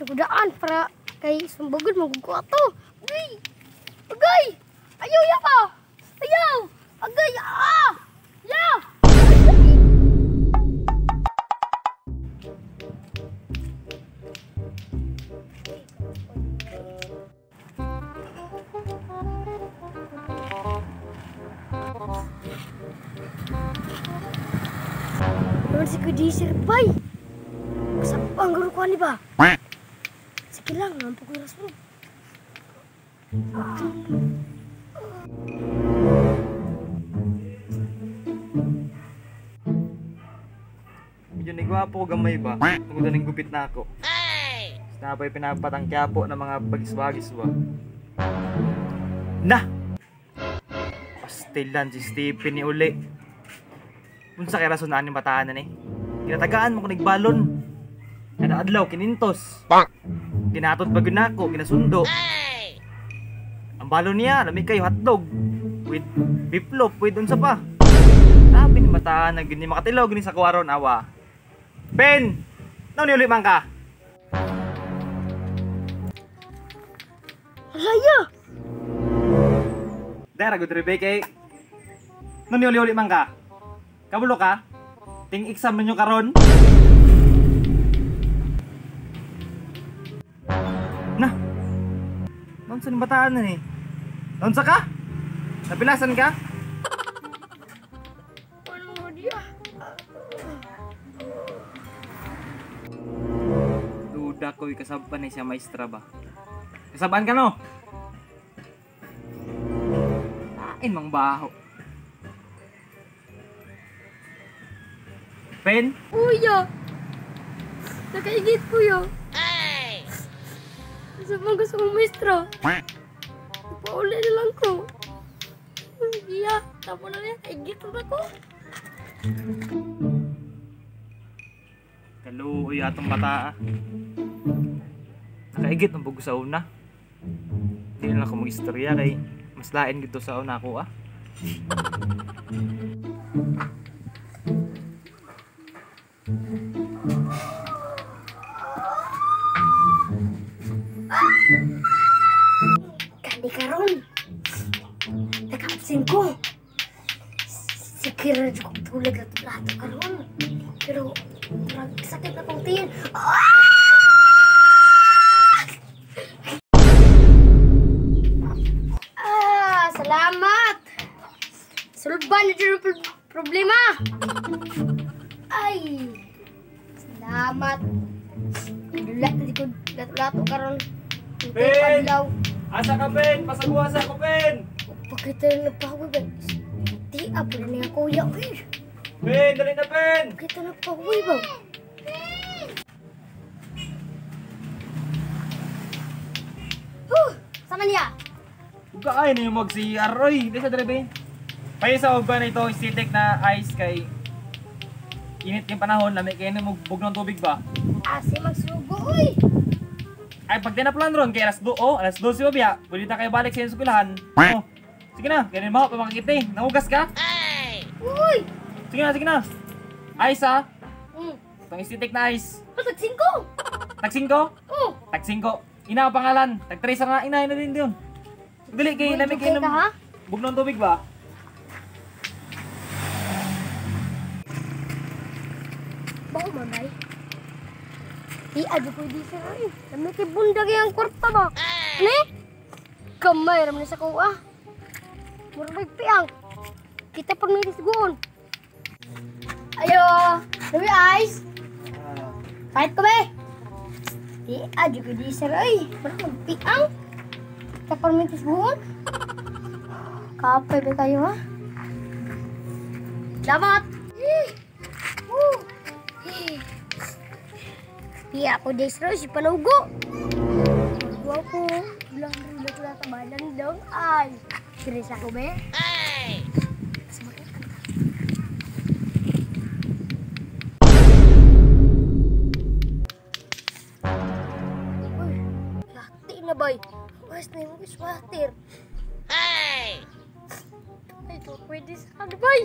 Sugdaan para kay sumbagod magugo ato. Agay! Agay! Ayaw ya ba? Ayaw! Agay! Ah! Ya! Naman si Kuya Bay. Kasabang guru ko ni ba? Sige lang, nampo ko yung rason. Medyo nigwapo gamay ba? Tungod na ning gupit na ako. Sinabay pinapatangkya po ng mga bagiswagis ba? Na! Pastilan si Stephen ni uli. Unsa kay rason na aning bataan na ni? Ginatagaan mo kunig balon. Kada adlaw kinintos. Ginatod pa gyud nako, ginasundo. Ang balon niya, lami kayo hotdog with beef loaf, with unsa pa. Grabe ni bataan na gyud ni makatilaw gini sa kuwaron awa. Ben! Naon ni uli man ka? Alaya. Dara gud Rebecca. Naon ni uli man ka? Kabulo ka? Ting exam ninyo karon? Na. Naunsa ni bataan na ni? Naunsa ka? Napilasan ka? Ano dia? Duda ko'y kasaban ni siya maestra ba? Kasaban ka no? Lain mang baho. Ben? Kuya! Nakaigit kuya. Ay! Sabang gusto kong maestro. Ipauli na lang ko. Iya, tapo na niya. Kaigit na ko. Kaluoy atong bata. Nakaigit ng bugo sa una. Hindi na lang ako mag-istorya kay mas lain gito sa una ako ah. Kani karon nakaabsent ko. Sikira jud kong tulag lato karon. Pero sakit na kong tiyan. Ah, salamat. Sulban na jud ang problema. Ay, salamat. Dula di ko lato-lato karon. Ben! Asa ka, Ben? Pasaguasa ko, Ben! Pakita na nagpahuwi, Ben. Di, apo na niya, kuya. Uy! Ben, dali na, Ben! Pakita na nagpahuwi, ba? Huh! Sama niya! Huwag ka kayo na yung mag-CR, oy! Di sa dali, Ben. Paisa, huwag ba na ito, sitik na ice kay init yung panahon, lamig kayo na magbog ng tubig ba? Ase magsugo, uy! Ay, pag tinaplan ron, kay alas 2, oh, alas 12 ba biya? Pwede na kayo balik sa inyong eskwelahan. Oh, sige na, ganun mo, pamakikita eh. Nangugas ka? Ay! Uy! Sige na, sige na. Ice ah. Itong istitik na ice. Oh, tag-5! Tag-5? Oo. Tag-5. Ina ang pangalan. Tag-3 nga, ina, ina din yun. Dali, kay lamig kayo ng bug ng tubig ba? Bago mamay. Di adyo ko di sir ay. Lamig kay bundag ang kwarta ba? Ne? Kamay ra man sa kuha. Mura magpiang. Kita pag may disguon. Ayo, dami ice. Kahit ko be. Di adyo ko di sir ay. Mura magpiang. Kita pag may disguon. Kape ba kayo ha? Salamat. Piya ako des ro si panugo. Guwapo, ulang ulang ulang tabalan dong ay. Serius ako be? Ay. Uy, lati na bay. Mas na yung swater. Ay. Ay, to pwede sa ano bay.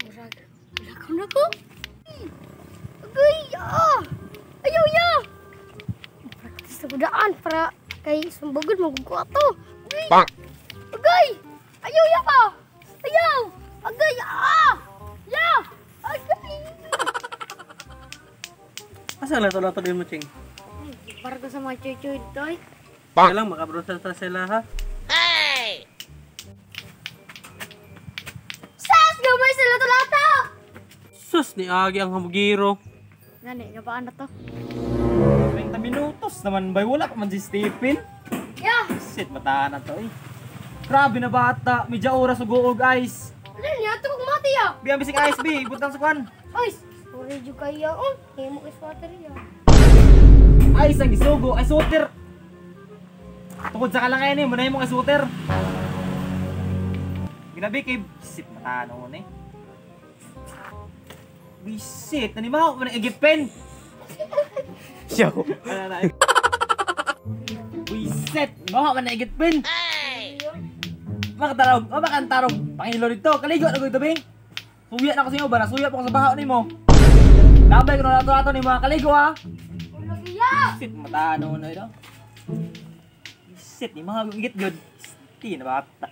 Murag, wala ko na ko. Agay! Ah! Ayaw ya! Sugdaan para kay sumbagod magugo ato. Agay! Agay! Ayaw ya ba? Ayaw! Agay! Ah! Ya! Agay! Asa lato-lato din mo, Ching? Para ko sa mga chuy-chuy dito eh. Kaya lang, makabrosal ta sila, ha? Sas! Gamay sa lato-lato! Sus, ni Agi ang hamugiro. Gani, napaan na to? 30 minutos naman bay, wala pa man si Stephen. Ya! Shit, bataan na to eh. Grabe na bata, medya oras ugoog ice. Ano niya? Ito kong mati ya! Bi, ang bising ice bi, ibutang sa kwan. Ay! Sorry jud kaya oh. Himo kay swatter ya. Ice ang gisugo, ice water. Tukod sa kalangay ni, muna yung mga ice water. Ginabi kay, shit, bataan na eh. Bisit, nanimaw, manang igipin. Yo. Ano na? Wiset! Maha man na igitpin! Makatarog! O makantarog! Pangilo dito! Kaligo na ko ito, Bing! Suya na ko sa inyo ba? Nasuya pa ko sa bahaw nimo. Labay ko na nato-nato ni mga kaligo ha! Wala ya! Shit, matano na ito. Shit, ni mga igit good. Di na bata.